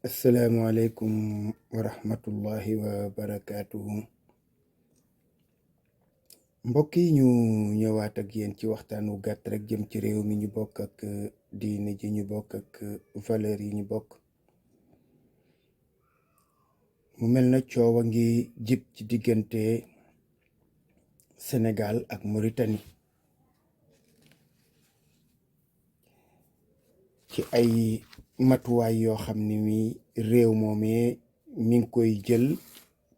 asalaamaaleykum wa rahmatullahi wa barakaatuhu. Mbokk yi ñu ñëwaat ak yéen ci waxtaan wu gàtt rek jëm ci réew mi ñu bokk ak diine ji ñu bokk ak valeur yi ñu bokk. mu mel na coow a ngi jib ci diggante Sénégal ak Mauritanie ci ay matuwaay yoo xam ne mi réew moomee mi ngi koy jël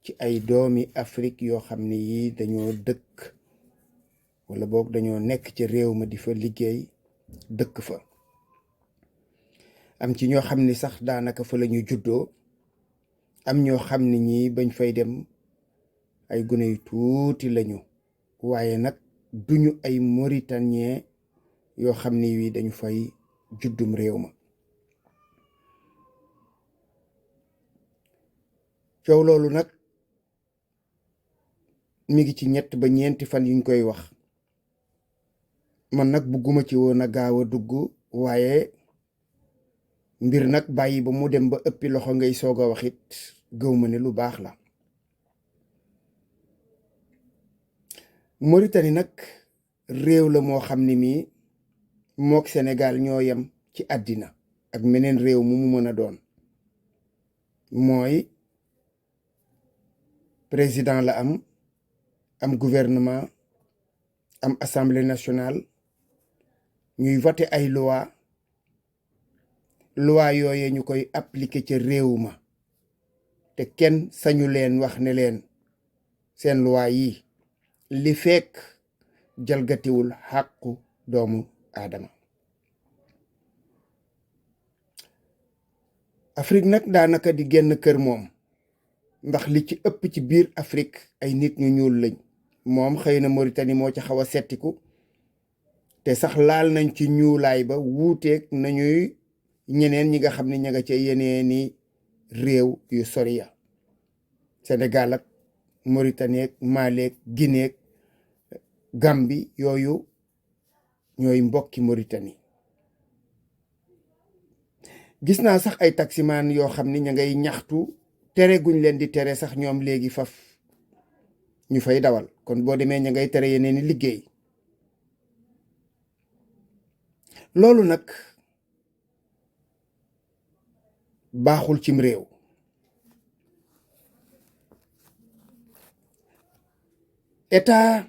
ci ay doomi Afrique yoo xam ne yi dañoo dëkk wala boog dañoo nekk ci réew ma di fa liggéey dëkk fa. am ci ñoo xam ni sax daanaka fa la ñu juddoo, am ñoo xam ne ñi bañ fay dem ay gune yu tuuti lañu, waaye nag duñu ay Mauritanien yoo xam ne wi dañu fay juddum réew ma. coow loolu nag mi ngi ci 3 ba 4 fan yuñ koy wax. man nag bugguma ci woon a gaaw a dugg, waaye mbir nag bàyyi ba mu dem ba ëppi loxo ngay soog a wax it gëw ma ne lu baax la. Mauritanie nag réew la moo xam ne mii mook Sénégal ñoo yem ci àddina ak meneen réew mu mën a doon. mooy président la am gouvernement, am assemblée nationale, ñuy voté ay loi yooye ñu koy appliquer ca réew ma, te kenn sañu leen wax ne leen seen loi yi li fekk jalgatiwul xàqu doomu aadama. Afrique nag daanaka di genn kër moom, ndax li ci ëpp ci biir Afrique ay nit ñu ñuul lañ. moom xëy na Mauritanie moo ci xaw a settiku, te sax laal nañ ci ñuulaay ba wuuteeg nañuy ñeneen ñi nga xam ne ña nga ca yeneeni réew yu sori ya. Sénégal ak Mauritanie ak Mali ak Guinée ak Gambie yooyu ñooy mbokki Mauritanie. gis naa sax ay taximaan yoo xam ne ña ngay ñaxtu tere guñ leen di tere sax ñoom léegi faf ñu fay dawal. kon boo demee ña ngay tere yeneeni liggéey. loolu nag baaxul cim réew. état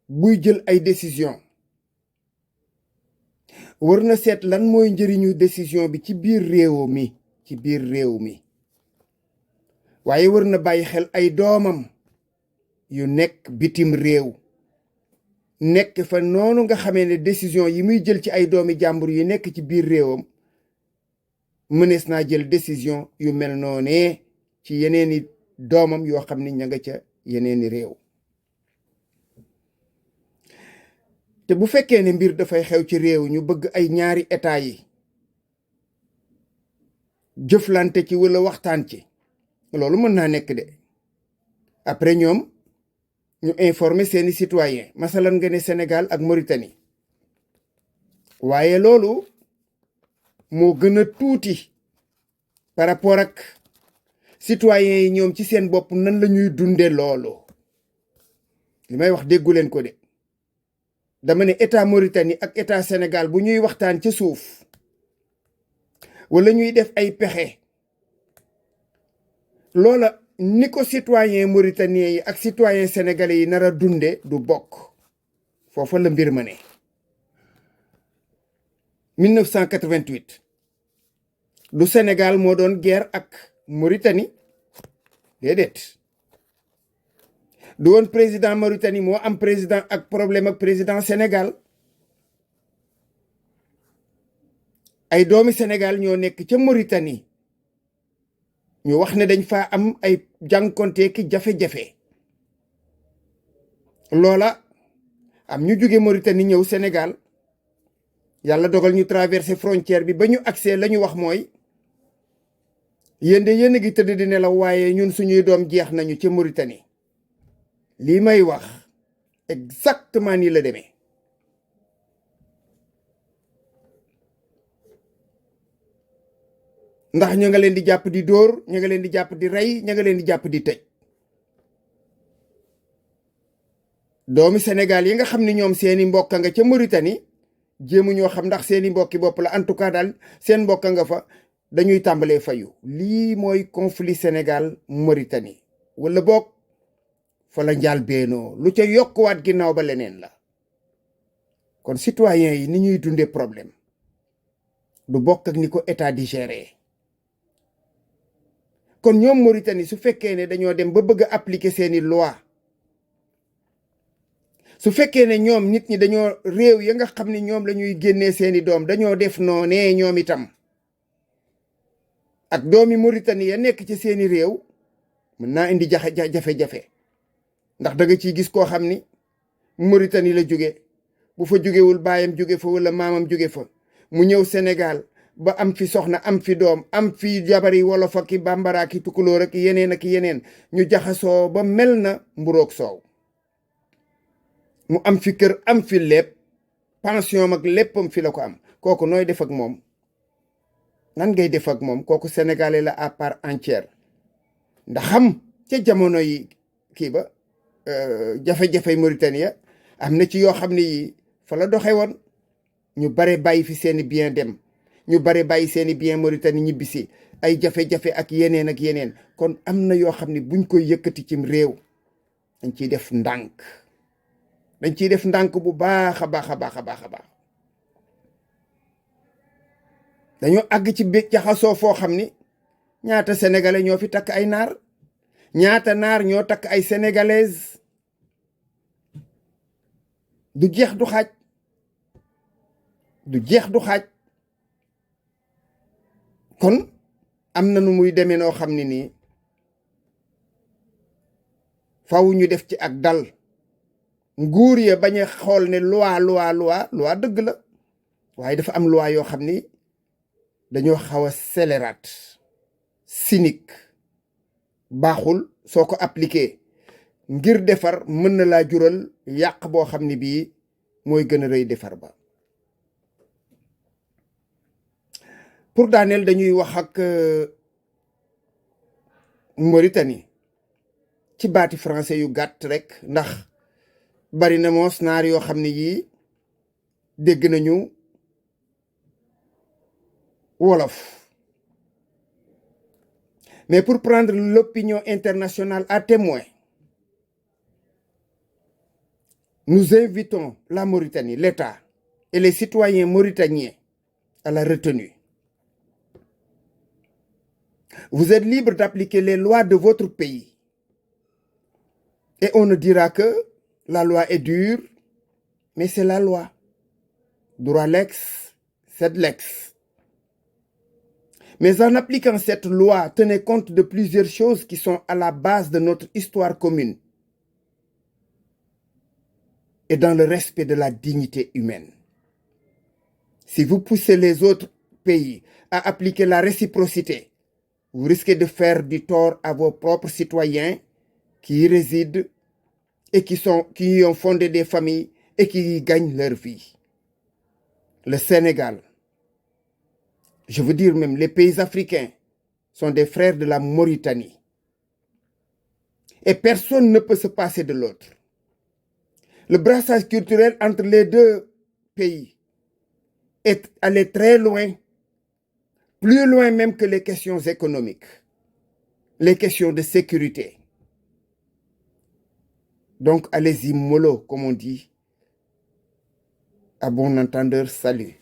buy jël ay décision war na seet lan mooy njëriñu décision bi ci biir réew mi, waaye war na bàyyi xel ay doomam yu nekk bitim réew, nekk fa noonu nga xamee ne décision yi muy jël ci ay doomi jàmbur yu nekk ci biir réewam mënees naa jël décision yu mel noonee ci yeneeni doomam yoo xam ne ña nga ca yeneeni réew. te bu fekkee ne mbir dafay xew ci réew ñu bëgg ay ñaari état yi jëflante ci walla waxtaan ci, loolu mën naa nekk de. après ñoom ñu informer seeni citoyen, masalan nga ne Sénégal ak Mauritanie, waaye loolu moo gën a tuuti par rapport ak citoyen yi ñoom ci seen bopp nan la ñuy dunde loolu. li may wax déggu leen ko de. dama ne état Mauritanie ak état Sénégal bu ñuy waxtaan ca suuf wala ñuy def ay pexe, loola ni ko citoyen mauritanien yi ak citoyen sénégalais yi nar a dunde du bokk. foofa la mbir ma ne. 1988 du Sénégal moo doon guerre ak Mauritanie, déedéet. du woon président Mauritanie moo am président ak problème ak président Sénégal. ay doomi Sénégal ñoo nekk ca Mauritanie, ñu wax ne dañ fa am ay jànkonte ki jafe-jafe. loola am ñu jóge Mauritanie ñëw Sénégal, yàlla dogal ñu traversé frontière bi ba ñu accès la ñu wax mooy yéen de yéen a ngi tëdd di nelaw, waaye ñun suñuy doom jeex nañu ca Mauritanie. lii may wax exactement nii la demee. ndax ña nga leen di jàpp di dóor, ña nga leen di jàpp di rey, ña nga leen di jàpp di tëj. doomi Sénégal yi nga xam ne ñoom seeni mbokka nga ca Mauritanie jéemu ñoo xam ndax seeni mbokki bopp la, en tout cas daal seen mbokka nga fa, dañuy tàmbalee fayu. lii mooy conflit Sénégal Mauritanie, wala boog fa la njaal beenoo, lu ca yokkuwaat ginnaaw ba leneen la. kon citoyens yi ni ñuy dundee problème du bokk ak ni ko état di gérer. kon ñoom Mauritanie su fekkee ne dañoo dem ba bëgg a appliquer seeni loi, su fekkee ne ñoom nit ñi dañoo réew ya nga xam ne ñoom la ñuy génnee seeni doom dañoo def noonee ñoom itam, ak doomi Mauritanie ya nekk ci seeni réew, mën naa indi jafe-jafe. ndax da nga ciy gis koo xam ni Mauritanie la jóge, bu fa jógewul baayam jóge fa wala maamam jóge fa, mu ñëw Sénégal ba am fi soxna, am fi doom, am fi jabari wolof ak bambara ak tukulóor ak yeneen ñu jaxasoo ba mel na mburoog soow. mu am fi kër, am fi lépp, pension ak léppam fi la ko am. kooku nooy def ak moom? nan ngay def ak moom? kooku sénégalais la à part entière. ndax xam ca jamono yi kii ba jafe-jafe Mauritanie am na ci yoo xam ne yi fa la doxe woon. ñu bare bàyyi fi seeni bien dem, ñu bare bàyyi seeni bien Mauritanie ñibbisi, ay jafe-jafe ak yeneen. kon am na yoo xam ne buñ koy yëkkati cim réew dañ ciy def ndànk. dañ ciy def ndànk bu baax a baax. dañoo àgg ci biir jaxasoo foo xam ni ñaata sénégalais ñoo fi takk ay naar, ñaata naar ñoo takk ay sénégalaises, du jeex du xaaj. kon am na nu muy demee noo xam ne nii faw ñu def ci ak dal. nguur ya bañ a xool ne loi dëgg la, waaye dafa am loi yoo xam ni dañoo xaw a scélérate, cynique, baaxul. soo ko appliqué ngir defar mën na laa jural yàq boo xam ne bii mooy gën a rëy defar ba. pour daaneel dañuy wax ak Mauritanie ci baati français yu gàtt rek, ndax bari na moos naar yoo xam ne yii dégg nañu wolof. mais pour prendre l'opinion internationale à témoin, nous invitons la Mauritanie, l'État et les citoyens mauritaniens à la retenue. Vous êtes libre d'appliquer les lois de votre pays. Et on ne dira que la loi est dure, mais c'est la loi. Droit lex, sed lex. Mais en appliquant cette loi, tenez compte de plusieurs choses qui sont à la base de notre histoire commune et dans le respect de la dignité humaine. Si vous poussez les autres pays à appliquer la réciprocité, vous risquez de faire du tort à vos propres citoyens qui y résident et qui y ont fondé des familles et qui y gagnent leur vie. Le Sénégal, je veux dire même les pays africains, sont des frères de la Mauritanie. Et personne ne peut se passer de l'autre. Le brassage culturel entre les deux pays est allé très loin, plus loin même que les questions économiques, les questions de sécurité. Donc allez-y mollo, comme on dit. À bon entendeur, salut.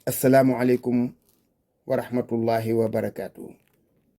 Assalamu alaikum wa rahmatullahi wa barakatuh.